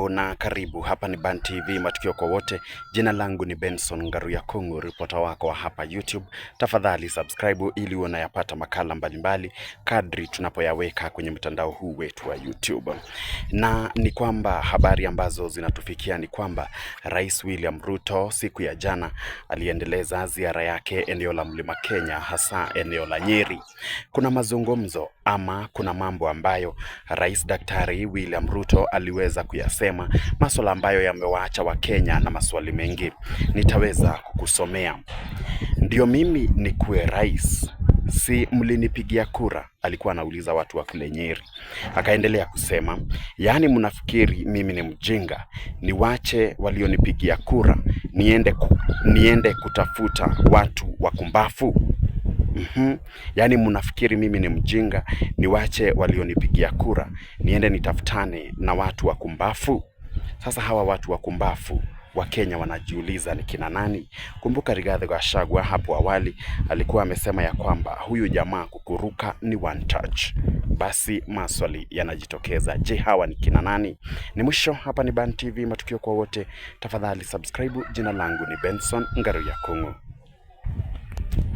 Na karibu hapa ni Ban TV, matukio kwa wote. Jina langu ni Benson Ngaruya Kungu, ripota wako wa hapa YouTube. Tafadhali subscribe ili unayapata makala mbalimbali kadri tunapoyaweka kwenye mtandao huu wetu wa YouTube. Na ni kwamba habari ambazo zinatufikia ni kwamba Rais William Ruto siku ya jana aliendeleza ziara yake eneo la Mlima Kenya, hasa eneo la Nyeri. Kuna mazungumzo ama kuna mambo ambayo Rais Daktari William Ruto aliweza kuyasema, maswala ambayo yamewaacha Wakenya na maswali mengi. Nitaweza kukusomea. Ndio mimi nikuwe rais, si mlinipigia kura? Alikuwa anauliza watu wa kule Nyeri. Akaendelea kusema, yaani mnafikiri mimi ni mjinga, niwache walionipigia kura niende kutafuta watu wakumbafu? Yaani mnafikiri mimi ni mjinga, niwache walionipigia kura niende nitafutane na watu wakumbafu? Sasa hawa watu wakumbafu Wakenya wanajiuliza ni kina nani? Kumbuka Rigathi Gachagua hapo awali alikuwa amesema ya kwamba huyu jamaa kukuruka ni one touch. Basi maswali yanajitokeza, je, hawa ni kina nani? Ni mwisho hapa ni Ban TV, matukio kwa wote. Tafadhali subscribe. Jina langu ni Benson Ngaruya Kung'u.